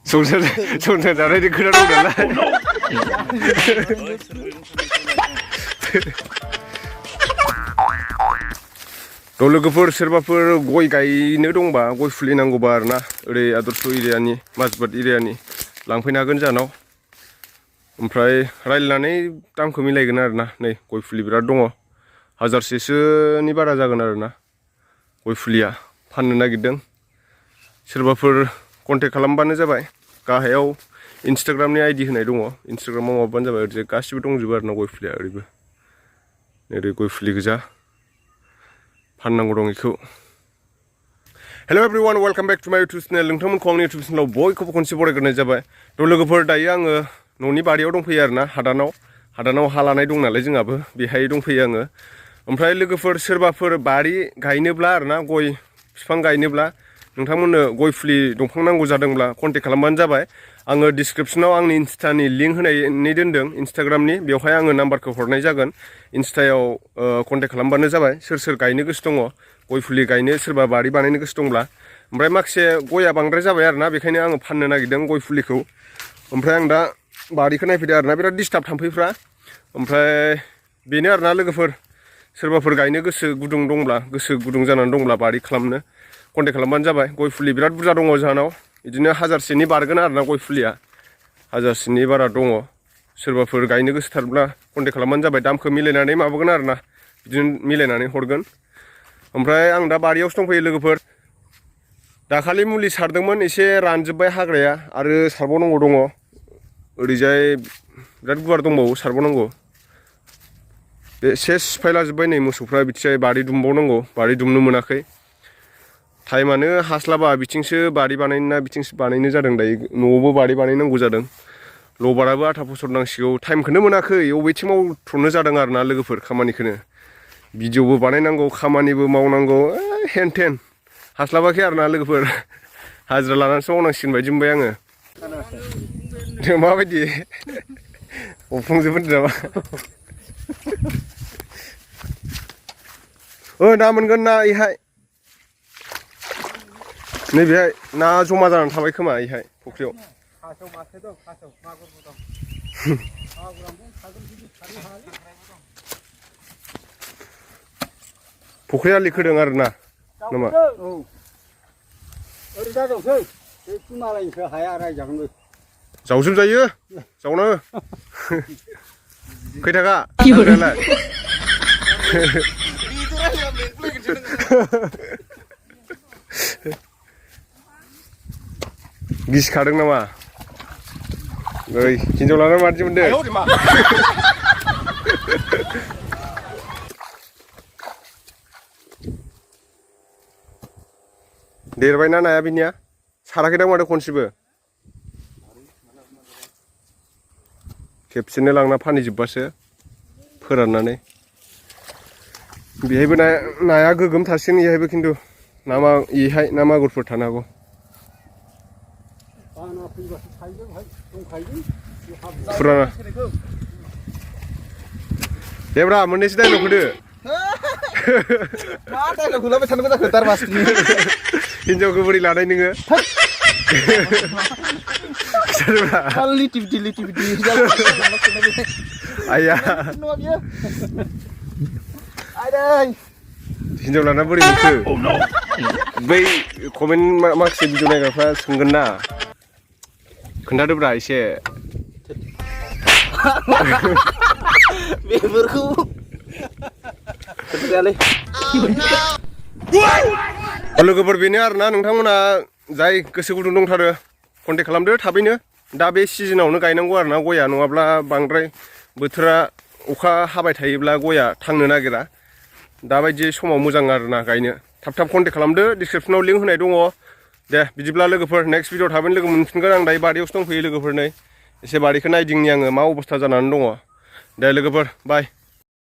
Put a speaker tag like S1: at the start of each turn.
S1: संसार जानायनि खोथा दं नालाय थ' लोगोफोर सोरबाफोर गय गायनो दंबा गय फुलि नांगौबा आरोना ओरै आदर्श एरियानि माजबाट एरियानि लांफैनो हागोन जाहानाव ओमफ्राय रायज्लायनानै दामखौ मिलायगोन आरोना नै गय फुलि बिराद दङ 1000सेसोनि बारा जागोन आरोना गय फुलिया फाननो नागिरदों सोरबाफोर कन्टेक्ट खालामबानो जाबाय गाहायाव इन्सटाग्रामनि आइडि होनाय दङ इन्सटाग्रामाव माबाबानो जाबाय ओरैजाय गासिबो दंजोबो आरोना गय फुलिया ओरैबो ओरै गय फुलि गोजा फाननांगौ दं बेखौ हेल' एभ्रिवान वेलकाम बेक टु माय इउटुब चेनेल नोंथांमोनखौ आंनि इउटुब चेनेलाव बयखौबो खनसे बरायग्रोनाय जाबाय थ' लोगोफोर दायो आङो न'नि बारियाव दंफैयो आरोना हादानाव हा लानाय दं नालाय जोंहाबो बेहाय दंफैयो आङो ओमफ्राय लोगोफोर सोरबाफोर बारि गायनोब्ला आरोना गय बिफां गायनोब्ला नोंथांमोननो गय फुलि दंफां नांगौ जादोंब्ला कन्टेक्ट खालामबानो जाबाय आङो डिसक्रिपसनाव आंनि इन्स्टानि लिंक होनानै दोनदों इन्सटाग्रामनि बेवहाय आङो नाम्बारखौ हरनाय जागोन इन्स्टायाव कन्टेक्ट खालामबानो जाबाय सोर गायनो गोसो दङ गय फुलि गायनो सोरबा बारि बानायनो गोसो दंब्ला ओमफ्राय माखासे गया बांद्राय जाबाय आरोना बेखायनो आङो फाननो नागिरदों गय फुलिखौ ओमफ्राय आं दा बारिखौ नायफैदों आरोना बिराद डिस्टार्ब थाम्फैफ्रा ओमफ्राय बेनो आरोना लोगोफोर सोरबाफोर गायनो गोसो गुदुं जानानै दंब्ला बारि खालामनो कन्टेक्ट खालामबानो जाबाय गय फुलि बिराद बुरजा दङ जाहानाव बिदिनो 1000सेनि बारगोन आरोना गय फुलिया 1000सेनि बारा दङ सोरबाफोर गायनो गोसोथारब्ला कन्टेक्ट खालामबानो जाबाय दामखौ मिलायनानै माबागोन आरोना बिदिनो मिलायनानै हरगोन ओमफ्राय आं दा बारियावसो दंफैयो लोगोफोर दाखालि मुलि सारदोंमोन एसे रानजोब्बाय हाग्राया आरो सारबावनांगौ दङ ओरैजाय बिराद गुवार दंबावो सारबावनांगौ बे सेस सिफायलाजोब्बाय नै मोसौफ्रा बिथिंजाय बारि दुमबावनांगौ बारि दुमनो मोनाखै टाइमानो हास्लाबा बिथिंसो बारि बानायना बिथिंसो बानायनो जादों दायो न'आवबो बारि बानायनांगौ जादों लबाराबो आथा फसर नांसिगौ टाइमखौनो मोनाखै बबेथिं मावथ'नो जादों आरोना लोगोफोर खामानिखौनो भिडिअबो बानायनांगौ खामानिबो मावनांगौ हेन थेन हास्लाबाखै आरोना लोगोफोर हाजिरा लानानैसो मावनांसिगोन बायदि मोनबाय आङो माबायदि अफुंजोबोन नामा ना मोनगोन ना इहाय नैबेहाय ना जमा जानानै थाबाय खोमा इहाय फुख्रियाव फुख्रि आलि खोदों आरोना नामा जावजोब जायो जावनो खै थाखा गिसिखादों नामा ओइ हिनजाव लाना मादि मोनदों देरबायना नाया बिनिया साराखैदां माथो खनसेबो खेबसेनो लांना फानहैजोबबासो फोराननानै बेहायबो नाया गोगोम थासिगोन इहायबो खिन्थु इहाय ना मागुरफोर थानो हागौ फुराना देब्रा मोननैसो डाइलग होदो
S2: मा डाइलग होलाबाय थानांगौ जाखो दारमासनि
S1: हिनजावखौ बोरै लानाय नोङो आया हिनजाव लाना बोरै मोनखो बै कमेन्ट माखासे भिडिअ नायग्राफ्रा सोंगोन ना खोन्थादोब्रा एसे
S2: बेफोरखौ
S1: लोगोफोर बेनो आरोना नोंथांमोना जाय गोसो गुदुं दंथारो कन्टेक्ट खालामदो थाबैनो दा बे सिजोनावनो गायनांगौ आरोना गया नङाब्ला बांद्राय बोथोरा अखा हाबाय थायोब्ला गया थांनो नागिरा दाबायदि समाव मोजां आरोना गायनो थाब कन्टेक्ट खालामदो डिसक्रिपसनाव लिंक होनाय दङ दे बिदिब्ला लोगोफोर नेक्स्ट भिडिअ थाबैनो लोगो मोनफिनगोन आं दायो बारियावसो दंफैयो लोगोफोर नै एसे बारिखौ नायदिंनि आङो मा अबस्था जानानै दङ दे लोगोफोर बाय